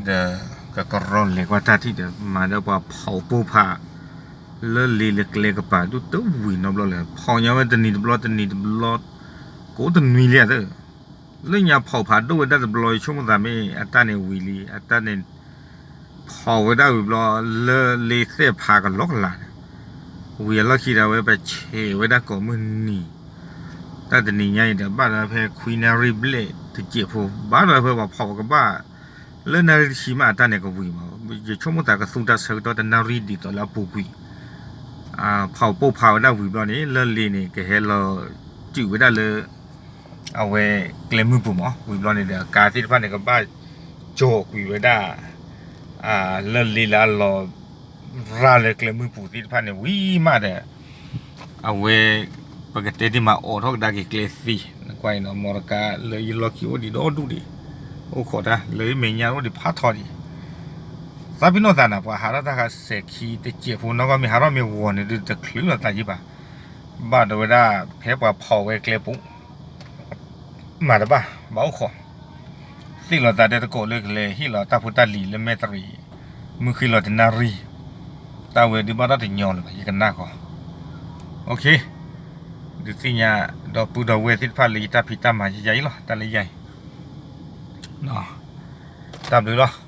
ဒီး ကကရီလဲၤကွၢ်တၢ်ထံၣ်ဒီး မၤဒီးပှၤဖီၣ်ပိၢ်ဖး လၢလ့လၢကျဲကပၤဒိၣ်တဝံၤနီတဘျီလၢၤ ဖီၣ်ညါဝဲတနံၤတဘျီ တနံၤတဘျီ ကအိၣ်တနွံလံဧါသၢ လၢညါဖီၣ်ဖးဒိၣ်ဝဲဒၣ်တဘျီ ယဆိကမိၣ်သးမ့ၢ်အတၢ်န့ၣ်ဝံၤလံ အတၢ်န့ၣ် ဖီၣ်ဝဲဒၣ်ဝံၤဘျီ လၢလ့သဲၣ်ဖးကလီကလးန့ၣ် ဝံၤအလီၢ်ခံဒီး အဝဲပဆဲးဝဲဒၣ်ကိးမုၢ်နံၤ တၢ်တနံၤညါအံၤဒီး ဘၣ်ဒီးဖဲခွံနၣ်ရံၣ်ဘျဲၣ်တစဲးဖိ ဘၣ်ဒီးဖဲပှၤဖီၣ်ဝဲကဘၣ် လၢနၣ်ရံၣ်တဆံမးအတၢ်န့ၣ်ကဝံၤမး ယဆိကမိၣ်သးကသူတၢ်ဆၢကတီၢ်တနၣ်ရံၣ်ဒ်သိးလၢအပူၤကွံာ် ဖီၣ်ပိၢ်ဖးဝဲဒၣ်ဝံၤဘျီန့ၣ် လၢလ့န့ၣ် ကဟဲလီၤစုာ်ဝဲဒၣ်လၢ အဝဲကျဲမုၢ်ပူၤမး ဝံၤဘျီန့ၣ်ဒီး ကါသ့ၣ်တဖၣ်န့ၣ် ကဘၣ်ကၠီၤကွံာ်ဝဲဒၣ် လၢလ့လၢအလီၤ ရၤလၢကျဲမုၢ်ပူၤသ့ၣ်တဖၣ်န့ၣ် ဝံၤမးဒီး အဝဲ ပကတဲတ့ၢ်မးအိးထီၣ်ကဒါက့ၤကျဲသံ နကွၢ်အံၤနီၤ မီတကါလၢယလီၢ်ခံအိၣ်ဒံးဒီဒူၣ်ဒံး အိၣ်ခိးတၢ် လၢမဲာ်ညါအိၣ်ဒံးဖးထီဒံး သးပ့ၤနီၣ်သးနၤ ပှၤဟးထီၣ်တၢ်ဃးစဲၤခံတစဲးဖိနီၢ်ကီၢ်မ့ၢ်ဟးထီၣ်မ့ၢ်ဂီၤန့ၣ်ဒုးတချုးလီၤသးယံၤဘၣ် ဘၣ်ဒီးဝဲဒၣ် ဖဲပှၤဖီၣ်ဝဲကျဲပူၤ မၤတဘၣ် ဘၣ်အိၣ်ခိး သ့ၣ်လီၤသးဒီးတကိးလၢကလဲၤဟ့ၣ်လီၤတၢ်ဖိတၢ်လံၤလၢမဲၢ်တရံး မုၢ်ဃ့လီၤတနၣ်ရံၣ် တၢ်ဝဲဒုးဘၣ်ထီၣ်တညီလၢၤဘၣ် ယကနၣ်ဃီ ဒုးသ့ၣ်ညါ ဒီပုၢ်ဒီဝဲၢ်သ့ၣ်တဖၣ်လၢယတၢ်ဖံးတၢ်မၤယယၤအံၤလီၤ တၢ်လၢယၤအံၤ တၢ်ဘျုးလီၤ